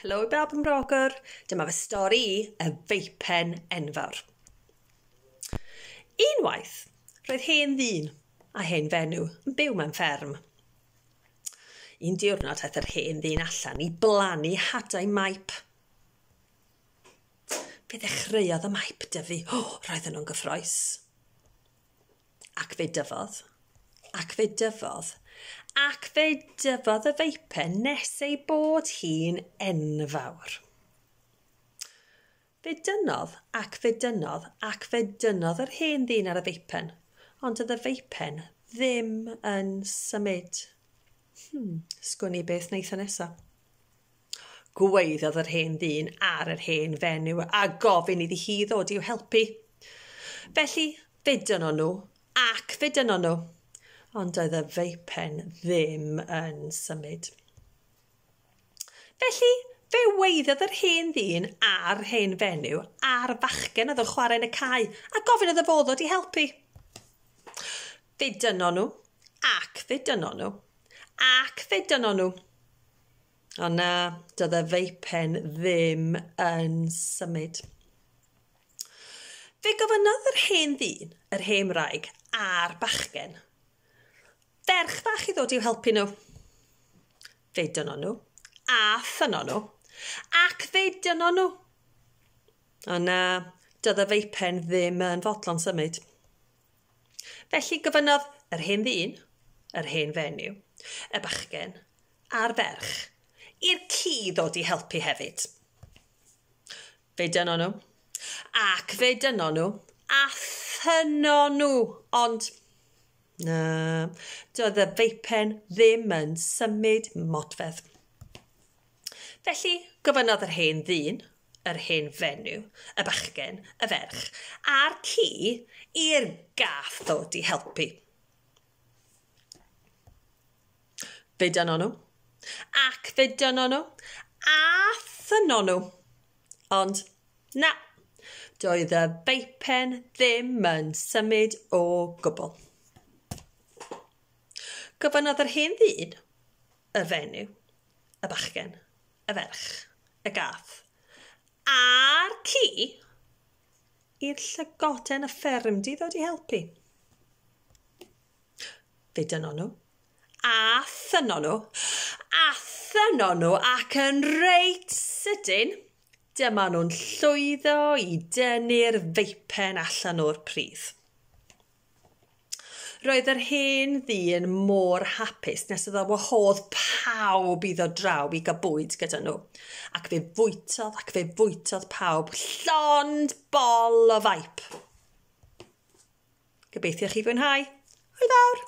Helo i bawb yn Brogwr. Dyma fy stori i, y feipen enfawr. Unwaith, roedd hen ddyn a hen fenyw yn byw mewn fferm. Un diwrnod aeth yr hen ddyn allan i blannu hadau maip. Fe ddechreuodd y maip dyfu. O, oh, roedden nhw'n gyffroes. Ac fe dyfodd, ac fe dyfodd, ac fe dyfodd y feipen nes ei bod hi'n enfawr. Fe dynnodd, ac fe dynnodd, ac fe dynnodd yr hen ddyn ar y feipen, ond oedd y feipen ddim yn symud. Sgwn i beth wneith o nesa. Gwaeddodd yr hen ddyn ar yr hen fenyw a gofyn iddi hi ddod i'w helpu. Felly, fe dynnon nhw, ac fe dynnon nhw, ond oedd y feipen ddim yn symud. Felly, fe weiddodd yr hen ddyn a'r hen fenyw a'r fachgen oedd yn chwarae yn y cae a gofyn iddo fo ddod i helpu. Fe dynnon nhw, ac fe dynnon nhw, ac fe dynnon nhw. Ond na, doedd y feipen ddim yn symud. Fe gofynnodd yr hen ddyn, yr hen wraig a'r bachgen, ferch fach i ddod i'w helpu nhw. Fe dynnon nhw, a thynnon nhw, ac fe dynnon nhw. Ond na, doedd y feipen ddim yn fodlon symud. Felly gofynnodd yr hen ddyn, yr hen fenyw, y bachgen a'r ferch i'r ci ddod i helpu hefyd. Fe dynnon nhw, ac fe dynnon nhw, a thynnon nhw, ond na, doedd y feipen ddim yn symud modfedd. Felly gofynnodd yr hen ddyn, yr hen fenyw, y bachgen, y ferch, a'r ci i'r gath ddod i helpu. Fe dynnon nhw, ac fe dynnon nhw, a thynnon nhw. Ond na, doedd y feipen ddim yn symud o gwbl. Gofynnodd yr hen ddyn, y fenyw, y bachgen, y ferch, y gath, a'r ci i'r llygoden y ffermdy ddod i helpu. Fe dynnon nhw, a thynnon nhw, a thynnon nhw, ac yn reit sydyn, dyma nhw'n llwyddo i dynnu'r feipen allan o'r pridd. Roedd yr hen ddyn mor hapus nes iddo wahodd pawb i ddod draw i gael bwyd gyda nhw. Ac fe fwytodd, ac fe fwytodd pawb llond bol o faip. Gobeithio chi fwynhau. Hwyl fawr!